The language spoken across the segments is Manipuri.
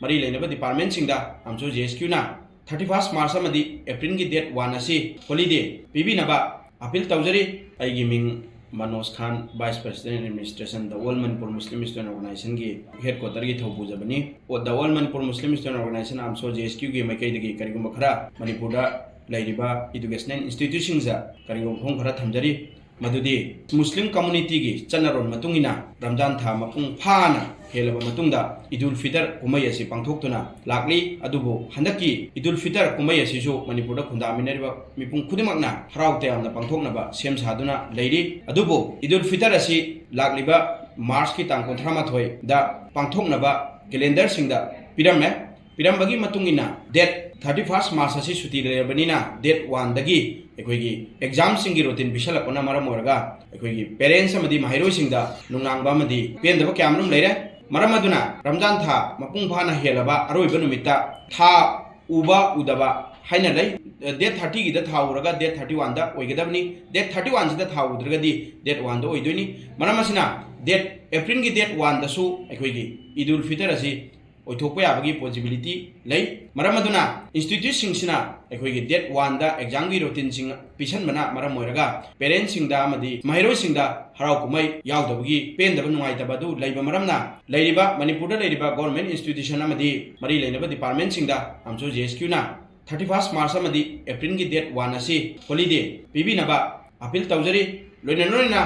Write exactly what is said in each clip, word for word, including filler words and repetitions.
ꯃꯔꯤ ꯂꯩꯅꯕ ꯗꯤꯄꯥꯔꯠꯃꯦꯟꯁꯤꯡꯗ ꯑꯝꯁꯨ ꯖꯦ ꯑꯦꯁ ꯀ꯭ꯌꯨꯅ ꯊꯥꯔꯇꯤ ꯐꯥꯔꯁ ꯃꯥꯔꯆ ꯑꯃꯗꯤ ꯑꯦꯄ꯭ꯔꯤꯜꯒꯤ ꯗꯦꯠ ꯋꯥꯟ ꯑꯁꯤ ꯍꯣꯂꯤꯗꯦ ꯄꯤꯕꯤꯅꯕ ꯑꯄꯤꯜ ꯇꯧꯖꯔꯤ꯫ ꯑꯩꯒꯤ ꯃꯤꯡ Manoj Khan, vice president administration the All Manipur Muslim Student ꯑꯣꯔꯒꯅꯥꯏꯖꯦꯁꯟꯒꯤ ꯍꯦꯗ ꯀ꯭ꯋꯥꯇꯔꯒꯤ ꯊꯧꯄꯨꯖꯕꯅꯤ꯫ The All Manipur Muslim Student Organisation AMSU J S ꯀ꯭ꯌꯨꯒꯤ ꯃꯥꯏꯀꯩꯗꯒꯤ ꯀꯔꯤꯒꯨꯝꯕ ꯈꯔ ꯃꯅꯤꯄꯨꯔꯗ ꯂꯩꯔꯤꯕ ꯏꯗꯨꯀꯦꯁꯅꯦꯜ ꯏꯟꯁꯇꯤꯇ꯭ꯌꯨꯁꯟꯁꯤꯡꯗ ꯀꯔꯤꯒꯨꯝꯕ ꯋꯥꯐꯝ ꯈꯔ ꯊꯝꯖꯔꯤ꯫ ꯃꯗꯨꯗꯤ ꯃꯨꯁꯂꯤꯝ ꯀꯝꯃꯨꯅꯤꯇꯤꯒꯤ ꯆꯠꯅꯔꯣꯟ ꯃꯇꯨꯡ ꯏꯟꯅ ꯔꯝꯖꯥꯟ ꯊꯥ ꯃꯄꯨꯡ ꯐꯥꯅ ꯍꯦꯜꯂꯕ ꯃꯇꯨꯡꯗ ꯏꯗꯨꯜ ꯐꯤꯇꯔ ꯀꯨꯝꯍꯩ ꯑꯁꯤ ꯄꯥꯡꯊꯣꯛꯇꯨꯅ ꯂꯥꯛꯂꯤ꯫ ꯑꯗꯨꯕꯨ ꯍꯟꯗꯛꯀꯤ ꯏꯗꯨꯜ ꯐꯤꯇꯔ ꯀꯨꯝꯍꯩ ꯑꯁꯤꯁꯨ ꯃꯅꯤꯄꯨꯔꯗ ꯈꯨꯟꯗꯥꯃꯤꯟꯅꯔꯤꯕ ꯃꯤꯄꯨꯝ ꯈꯨꯗꯤꯡꯃꯛꯅ ꯍꯔꯥꯎ ꯇꯌꯥꯝꯅ ꯄꯥꯡꯊꯣꯛꯅꯕ ꯁꯦꯝ ꯁꯥꯗꯨꯅ ꯂꯩꯔꯤ꯫ ꯑꯗꯨꯕꯨ ꯏꯗꯨꯜ ꯐꯤꯇꯔ ꯑꯁꯤ ꯂꯥꯛꯂꯤꯕ ꯃꯥꯔꯆꯀꯤ ꯇꯥꯡ ꯀꯨꯟꯊ꯭ꯔꯥ ꯃꯥꯊꯣꯏꯗ ꯄꯥꯡꯊꯣꯛꯅꯕ ꯀꯦꯂꯦꯟꯗꯔꯁꯤꯡꯗ ꯄꯤꯔꯝꯃꯦ꯫ ꯄꯤꯔꯝꯕꯒꯤ ꯃꯇꯨꯡ ꯏꯟꯅ ꯗꯦꯠ ꯊꯥꯔꯇꯤ ꯐꯥꯔꯁ ꯃꯥꯔꯆ ꯑꯁꯤ ꯁꯨꯇꯤ ꯂꯩꯔꯕꯅꯤꯅ ꯗꯦꯠ ꯋꯥꯟꯗꯒꯤ ꯑꯩꯈꯣꯏꯒꯤ ꯑꯦꯛꯖꯥꯝꯁꯤꯡꯒꯤ ꯔꯨꯇꯤꯟ ꯄꯤꯁꯜꯂꯛꯄꯅ ꯃꯔꯝ ꯑꯣꯏꯔꯒ ꯑꯩꯈꯣꯏꯒꯤ ꯄꯦꯔꯦꯟꯁ ꯑꯃꯗꯤ ꯃꯍꯩꯔꯣꯏꯁꯤꯡꯗ ꯅꯨꯡꯅꯥꯡꯕ ꯑꯃꯗꯤ ꯄꯦꯟꯗꯕ ꯀꯌꯥ ꯑꯃꯔꯣꯝ ꯂꯩꯔꯦ꯫ ꯃꯔꯝ ꯑꯗꯨꯅ ꯔꯝꯖꯥꯟ ꯊꯥ ꯃꯄꯨꯡ ꯐꯥꯅ ꯍꯦꯜꯂꯕ ꯑꯔꯣꯏꯕ ꯅꯨꯃꯤꯠꯇ ꯊꯥ ꯎꯕ ꯎꯗꯕ ꯍꯥꯏꯅ ꯂꯩ꯫ ꯗꯦꯠ ꯊꯥꯔꯇꯤꯒꯤꯗ ꯊꯥ ꯎꯔꯒ ꯗꯦꯠ ꯊꯥꯔꯇꯤ ꯋꯥꯟꯗ ꯑꯣꯏꯒꯗꯕꯅꯤ꯫ ꯗꯦꯠ ꯊꯥꯔꯇꯤ ꯋꯥꯟꯁꯤꯗ ꯊꯥ ꯎꯗ꯭ꯔꯒꯗꯤ ꯗꯦꯠ ꯋꯥꯟꯗ ꯑꯣꯏꯗꯣꯏꯅꯤ꯫ ꯃꯔꯝ ꯑꯁꯤꯅ ꯗꯦꯠ, ꯑꯦꯄ꯭ꯔꯤꯜꯒꯤ ꯗꯦꯠ ꯋꯥꯟꯗꯁꯨ ꯑꯩꯈꯣꯏꯒꯤ ꯏꯗꯨꯜ ꯐꯤꯇꯔ ꯑꯁꯤ ꯑꯣꯏꯊꯣꯛꯄ ꯌꯥꯕꯒꯤ ꯄꯣꯁꯤꯕꯤꯂꯤꯇꯤ ꯂꯩ꯫ ꯃꯔꯝ ꯑꯗꯨꯅ ꯏꯟꯁꯇꯤꯇ꯭ꯌꯨꯠꯁꯤꯡꯁꯤꯅ ꯑꯩꯈꯣꯏꯒꯤ ꯗꯦꯠ ꯋꯥꯟꯗ ꯑꯦꯛꯖꯥꯝꯒꯤ ꯔꯨꯇꯤꯟꯁꯤꯡ ꯄꯤꯁꯟꯕꯅ ꯃꯔꯝ ꯑꯣꯏꯔꯒ ꯄꯦꯔꯦꯟꯁꯁꯤꯡꯗ ꯑꯃꯗꯤ ꯃꯍꯩꯔꯣꯏꯁꯤꯡꯗ ꯍꯔꯥꯎ ꯀꯨꯝꯍꯩ ꯌꯥꯎꯗꯕꯒꯤ ꯄꯦꯟꯗꯕ ꯅꯨꯡꯉꯥꯏꯇꯕ ꯑꯗꯨ ꯂꯩꯕ ꯃꯔꯝꯅ ꯂꯩꯔꯤꯕ ꯃꯅꯤꯄꯨꯔꯗ ꯂꯩꯔꯤꯕ ꯒꯣꯔꯃꯦꯟ ꯏꯟꯁꯇꯤꯇ꯭ꯌꯨꯁꯟ ꯑꯃꯗꯤ ꯃꯔꯤ ꯂꯩꯅꯕ ꯗꯤꯄꯥꯔꯠꯃꯦꯟꯁꯤꯡꯗ ꯑꯝꯁꯨ ꯖꯦ ꯑꯦꯁ ꯀ꯭ꯌꯨꯅ ꯊꯥꯔꯇꯤ ꯐꯥꯔꯁ ꯃꯥꯔꯆ ꯑꯃꯗꯤ ꯑꯦꯄ꯭ꯔꯤꯜꯒꯤ ꯗꯦꯠ ꯋꯥꯟ ꯑꯁꯤ ꯍꯣꯂꯤꯗꯦ ꯄꯤꯕꯤꯅꯕ ꯑꯄꯤꯜ ꯇꯧꯖꯔꯤ꯫ ꯂꯣꯏꯅ ꯂꯣꯏꯅꯅ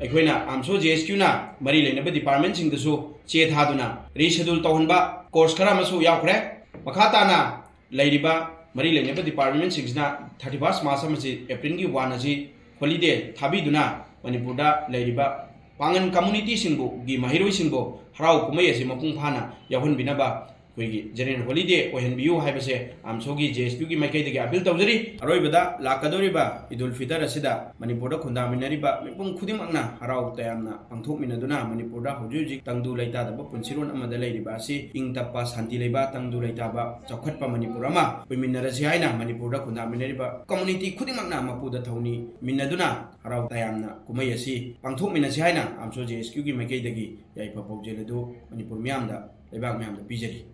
ꯑꯩꯈꯣꯏꯅ ꯑꯝꯁꯨ ꯖꯦ ꯑꯦꯁ ꯀ꯭ꯌꯨꯅ ꯃꯔꯤ ꯂꯩꯅꯕ ꯗꯤꯄꯥꯔꯠꯃꯦꯟꯁꯤꯡꯗꯁꯨ ꯆꯦ ꯊꯥꯗꯨꯅ ꯔꯤꯁꯦꯗꯨꯜ ꯇꯧꯍꯟꯕ ꯀꯣꯔꯁ ꯈꯔ ꯑꯃꯁꯨ ꯌꯥꯎꯈ꯭ꯔꯦ꯫ ꯃꯈꯥ ꯇꯥꯅ ꯂꯩꯔꯤꯕ ꯃꯔꯤ ꯂꯩꯅꯕ ꯗꯤꯄꯥꯔꯠꯃꯦꯟꯁꯤꯡꯁꯤꯅ ꯊꯥꯔꯇꯤ ꯐꯥꯔꯁ ꯃꯥꯔꯆ ꯑꯃꯁꯤ ꯑꯦꯄ꯭ꯔꯤꯜꯒꯤ ꯋꯥꯟ ꯑꯁꯤ ꯍꯣꯂꯤꯗꯦ ꯊꯥꯕꯤꯗꯨꯅ ꯃꯅꯤꯄꯨꯔꯗ ꯂꯩꯔꯤꯕ ꯄꯥꯡꯒꯟ ꯀꯝꯃꯨꯅꯤꯇꯤꯁꯤꯡꯕꯨꯒꯤ ꯃꯍꯩꯔꯣꯏꯁꯤꯡꯕꯨ ꯍꯔꯥꯎ ꯀꯨꯝꯍꯩ ꯑꯁꯤ ꯃꯄꯨꯡ ꯐꯥꯅ ꯌꯥꯎꯍꯟꯕꯤꯅꯕ ꯑꯩꯈꯣꯏꯒꯤ ꯖꯦꯅꯔꯦꯜ ꯍꯣꯂꯤꯗꯦ ꯑꯣꯏꯍꯟꯕꯤꯌꯨ ꯍꯥꯏꯕꯁꯦ ꯑꯝꯁꯨꯒꯤ ꯖꯦ ꯑꯦꯁ ꯀ꯭ꯌꯨꯒꯤ ꯃꯥꯏꯀꯩꯗꯒꯤ ꯑꯄꯤꯜ ꯇꯧꯖꯔꯤ꯫ ꯑꯔꯣꯏꯕꯗ ꯂꯥꯛꯀꯗꯧꯔꯤꯕ ꯏꯗꯨꯜ ꯐꯤꯇꯔ ꯑꯁꯤꯗ ꯃꯅꯤꯄꯨꯔꯗ ꯈꯨꯟꯗꯥꯃꯤꯟꯅꯔꯤꯕ ꯃꯤꯄꯨꯝ ꯈꯨꯗꯤꯡꯃꯛꯅ ꯍꯔꯥꯎ ꯇꯌꯥꯝꯅ ꯄꯥꯡꯊꯣꯛꯃꯤꯟꯅꯗꯨꯅ ꯃꯅꯤꯄꯨꯔꯗ ꯍꯧꯖꯤꯛ ꯍꯧꯖꯤꯛ ꯇꯪꯗꯨ ꯂꯩꯇꯥꯗꯕ ꯄꯨꯟꯁꯤꯔꯣꯟ ꯑꯃꯗ ꯂꯩꯔꯤꯕ ꯑꯁꯤ ꯏꯪ ꯇꯞꯄ, ꯁꯥꯟꯇꯤ ꯂꯩꯕ, ꯇꯪꯗꯨ ꯂꯩꯇꯥꯕ, ꯆꯥꯎꯈꯠꯄ ꯃꯅꯤꯄꯨꯔ ꯑꯃ ꯑꯣꯏꯃꯤꯟꯅꯔꯁꯤ ꯍꯥꯏꯅ ꯃꯅꯤꯄꯨꯔꯗ ꯈꯨꯟꯗꯥꯃꯤꯟꯅꯔꯤꯕ ꯀꯝꯃꯨꯅꯤꯇꯤ ꯈꯨꯗꯤꯡꯃꯛꯅ ꯃꯄꯨꯗ ꯊꯧꯅꯤꯃꯤꯟꯅꯗꯨꯅ ꯍꯔꯥꯎ ꯇꯌꯥꯝꯅ ꯀꯨꯝꯍꯩ ꯑꯁꯤ ꯄꯥꯡꯊꯣꯛꯃꯤꯟꯅꯁꯤ ꯍꯥꯏꯅ ꯑꯝꯁꯨ ꯖꯦ ꯑꯦꯁ ꯀ꯭ꯌꯨꯒꯤ ꯃꯥꯏꯀꯩꯗꯒꯤ ꯌꯥꯏꯐ ꯄꯥꯎꯖꯦꯜ ꯑꯗꯨ ꯃꯅꯤꯄꯨꯔ ꯃꯤꯌꯥꯝꯗ, ꯂꯩꯕꯥꯛ ꯃꯤꯌꯥꯝꯗ ꯄꯤꯖꯔꯤ꯫